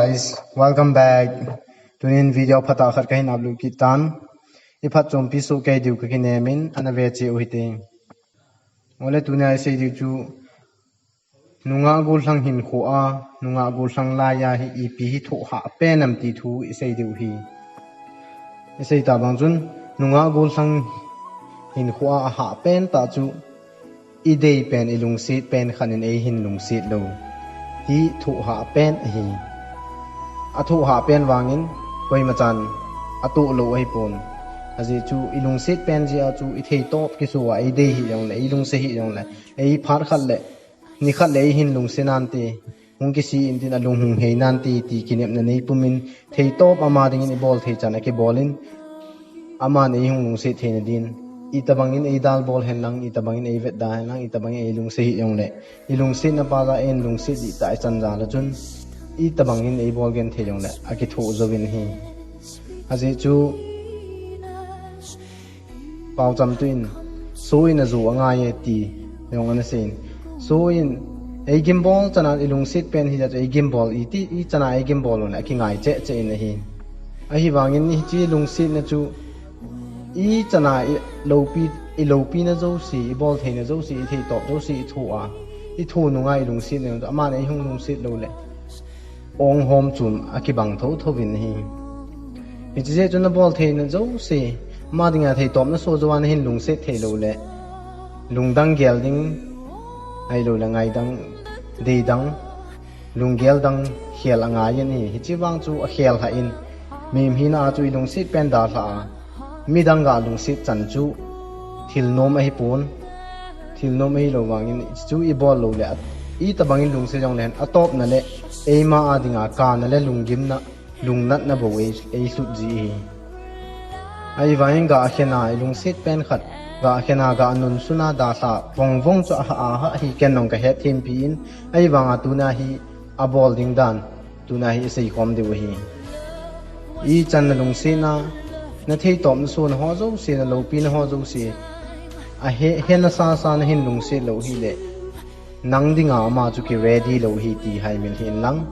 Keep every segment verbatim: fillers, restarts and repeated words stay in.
Guys, welcome back. Tunin video phatah khat kahin upload kit tan. Iphatchompi soh kei diu kakinem in, ana ve cheh u hite. Ole, tunia isei diu chu, nungah gollhang hinkhoa, nungah gollhang laiya hi ipi hi thoh hah pen am ti thu isei diu hi. Isei ta bang chun, nungah gollhang hinkhoa ahah pen tah chu, idei pen, ilungset pen khat in eihin lungset lou. Hi thoh hah pen ahi. Athoh hah pen vangin, koimachan atoh lou ahipon. Ajeh chu, ilungset pen jeh a chu, itheitop kiso a, eidei hih jongle, eilungset hih jongle, eiphat khat le, nikhat le eihin lungset nante. Hung kisih intin alung hung hei nante ti kinepna neipumin, theitop ama dingin ibol thei chan akibol in, aman eihung lungset theina din. Itobangin eidalbol henlang, itobangin eivetda henlang, itobangin eilungset hih jongle, ilungsetna pa jeh in lungset dihtah ichan jal a chun, itobangin eibol genthei jongle, akithoh jouvin ahi. Ajeh chu, paocham tuin, soh in ajo angai e ti jong ana seiyin. Soh in, eigimbol chana ilungset pen hijeh chun eigimbol, iti, ichan a eigimbol uleh akingai cheh cheh in ahi. Ahivangin hiche lungsetna chu, ichan a iloupina jouse, ibol theina jouse, itheitop jouse ithoh a, ithoh nunga ilungsetna chu, aman eihung lungset loule, ong hom chun akibang thotho in ahi. Hiche jeh chun nabol theina jouse, ama dinga theitop naso jouva nahin lungset thei loule, lungdang gel ding, ahiloule ngaidang, deidang, lunggel dang khel angai in ahi. Hiche vang chu akhel hah in, mihem hina a chu ilungset pen dalhah a, midang ga lungset chan chu thilnom ahipon, thilnom ahilou vangin chu ibol loule, itobangin lungset jongle hen, atopna le eima a dinga kana le lunggimna, lungnatna bou ei, eilhut ji ahi. Ahivangin ga akhen a ilungset pen khat, ga akhen a ga anunsun a dalha vongvong chu ahah ahah hi ken jong kahet thempi in, ahivanga tuna hi abol ding dan, tuna hi iseikhom diu ahi. Ichan nalungsetna, natheitop naso naho jouse, naloupina ho jouse, ahe, hena sasa nahin lungset lou hile, nang dinga ama chu kiready lou ahi ti haimil hih inlang.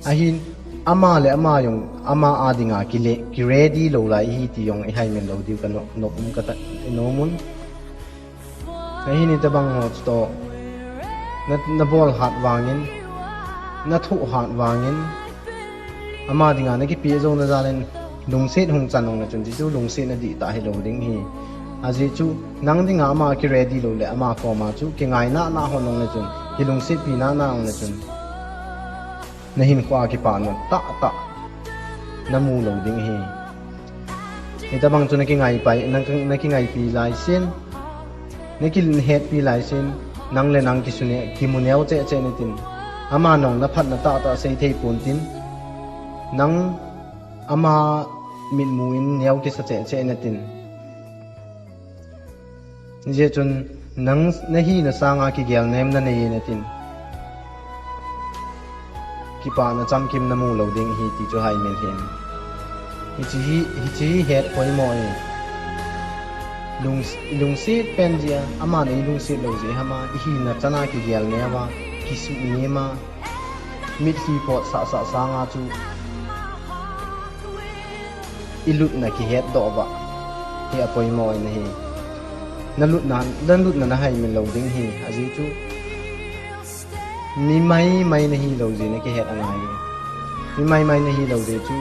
Ahin, ama le ama jong, ama a dinga kile, kiready lou lai ahi ti jong ihaimil lou diu kanop, nop um kata, inom un. Ahin itobang ho chutoh, na, nabol hat vangin, nathoh hat vangin, ama dinga nakipeh jouna jal in, lungset hung chan jongle chun, chuchu lungsetna dihtah hilou ding ahi. Ajeh chu, nang dinga ama kiready loule, ama koma chu kingai nahnah hon jongle chun, kilungsetpi nahnah jongle chun, nahinkhoa kipana tahtah namu lou ding ahi. Hitobang chu nakingaipai, naki, nakingaipi laisen, nakihetpi laisen, nang le nang kisune, kimu neo cheh cheh natin. Ama jong naphatna tahtah sei thei pontin, nang ama mitmu in neo kisa cheh cheh natin. Hijeh chun nang nahina sanga kigelnem nanei natin, kipana chamkim namu lou ding ahi ti chu haimil hih in. Hiche hi, hiche hi het poimo e. Lung, lungset pen jeh a, aman eilungset lou jeh ham a, ihina chana kigelnem a, kisuhnem a, mitlhi potsah sah sanga chu ilutna kihetdoh uva hi apoimo in ahi. Nalutna, nalutna nahaimil lou ding ahi, ajeh chu mi maimai nahilou jeh nakihet angai e. Mi maimai nahilou jeh chu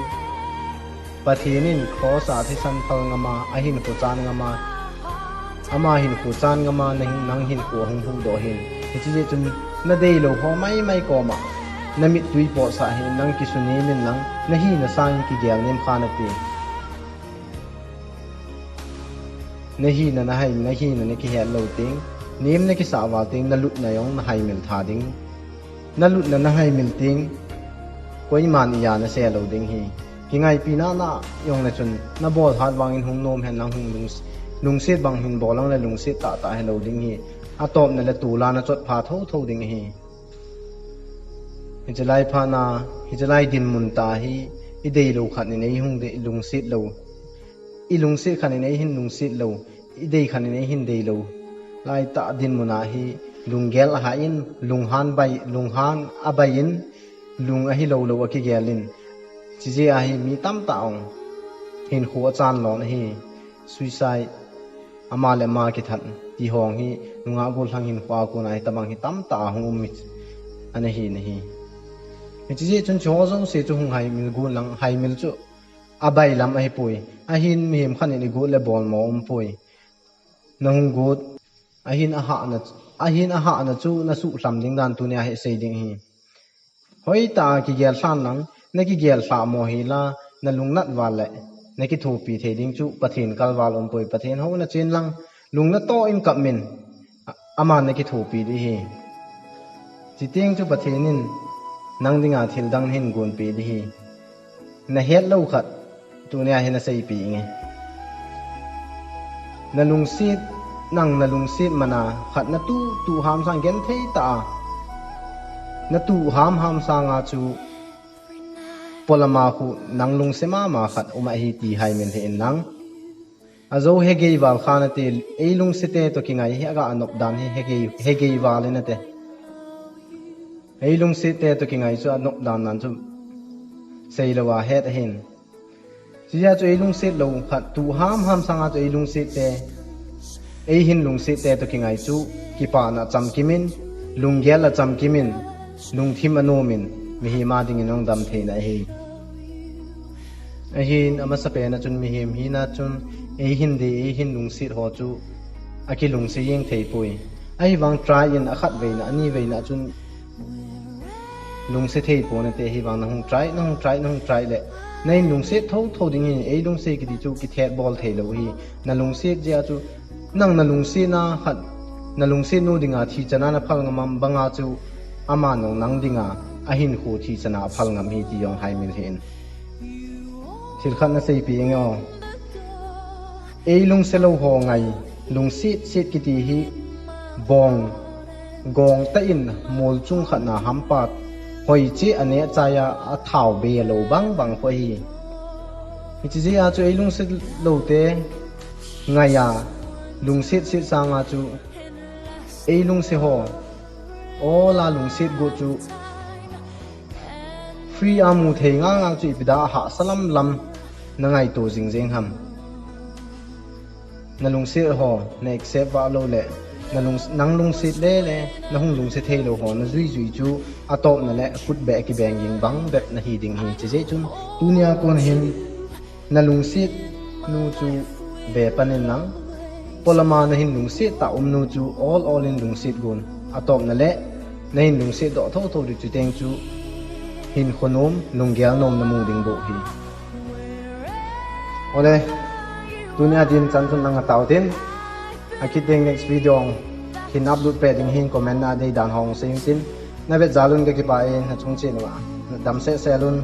Pathen in cross a thisan phal ngam a, ahinkho chan ngam a, ama hinkho chan ngam a, nang, nang hinkho ahung huhdoh ahin. Hiche jeh chun nadeilou ho maimai koma namittui potsah hih in, nang kisunem inlang, nahina sangin kigelnem kha nate. Nahina nahai, nahina nakihet lou teng, nem nakisah val teng, nalutna jong nahaimil tha ding. Nalutna nahaimil teng, koiman iya nase lou ding ahi. Kingaipi nahnah jongle chun, nabol hat vangin hung nom hen lang hung lung, lungset bang hin bol jongle lungset tahtah hilou ding ahi. Atopna le tol'a nachotpha thotho ding ahi. Hichelai phat'a, hichelai dinmun tah hi, ideilou khat in eihung dei, lungset lou. Ilungset khat in eihin lungset lou, idei khat in eihin deilou. Laitah dinmun a hi, lunggel ahah in, lunghan bai, lunghan abai in, lung ahi lou lou a kigel in. Chijeh a hi mi tamtah ong hinkho achan lon ahi. Suicide, ama le ama kithat ti hong hi nungah gollhang hinkho a kon a hi tabang hi tamtah a hung um mi ana hi nahi. Hiche jeh chun chuho jouse chu hung haimil gon lang, haimil chu abailam ahipoi. Ahin mihem khat in igot le bolmo umpoi. Nahung got, ahin ahahna, ahin ahahna chu nasuhlham ding dan tunia hi sei ding ahi. Hoitah a kigel lhan lang, nakigel lhah mo hila, nalungnat val le nakithopi thei ding chu Pathen kalval umpoi. Pathen hou nachen lang, lung natoh in kap min, a-, aman nakithopi ding ahi. Chuteng chu Pathen in nang dinga thil dang nahin gonpeh ding ahi. Nahet lou khat tunia hi naseipeh inge. Nalungset, nang nalungset mana khat natuh tuh ham sang genthei tah a natuh ham ham sanga chu polama khu nang lungse mama khat um ahi ti haimil hih in lang. Ajou hegei val kha nate, eilungsete toh kingai hi aga anop dan hi hegei, hegei val in ate. Eilungsete toh kingai chu anop dan nan chu seilou a het ahin. Chujeh a chu eilungset lou khat tuh ham ham sanga chu eilungsete, eihin lungsete toh kingai chu kipana chamkim in, lunggel achamkim in, lungthim anom in, mihem a dingin hung dam theina ahi. Ahin amasapen a chun mihem hina chun eihin dei, eihin lungset ho chu akilungse jeng theipoi. Ahivang try in akhat veina, ani veina chun lungse theipon nate, ahivang nahung try, nahung try, nahung try le nahin lungset thotho ding ahi. Eilungse kiti chu kithetbol theilou ahi. Nalungset jeh a chu nang nalungsetna khat, nalungset nu dinga thichana naphal ngam am banga chu aman jong nang dinga ahinkho thichana aphal ngam ahi ti jong haimil hih in. Thil khat naseipeh inge o. Eilungse lou ho ngai, lungset set kiti hi bong gong tah in mol chung khat na hampa hoiche aneh chai a athao be lou bang bang khu ahi. Hiche jeh a chu eilungse loute ngai a lungset set sanga chu eilungse ho ol a lungset got chu free a mu thei ngal ngal chu ipi dia ahahsa lam lam nangaito jing jeng ham. Nalungset ho na accept vah lou le, nalung, nang lungset le le nahung lungse theilou ho najui jui chu atopna le khutbeh kibeng jing bang bep nahi ding ahi. Chujeh chun tunia kon hin nalungset nu chu ve pan in lang, polama nahin lungset tah um nu chu ol ol in lungset gon. Atopna le nahin lungset doh thotho ding chuteng chu hinkho nom, lunggel nom namu ding bou ahi. Ole, tunia din chan chun lang atao tin. Akiteng next video hin upload peh ding ahin, comment na dei dan hung sei un tin. Navet jal un kakipah e, nachung cheh uva nadam seh sel un.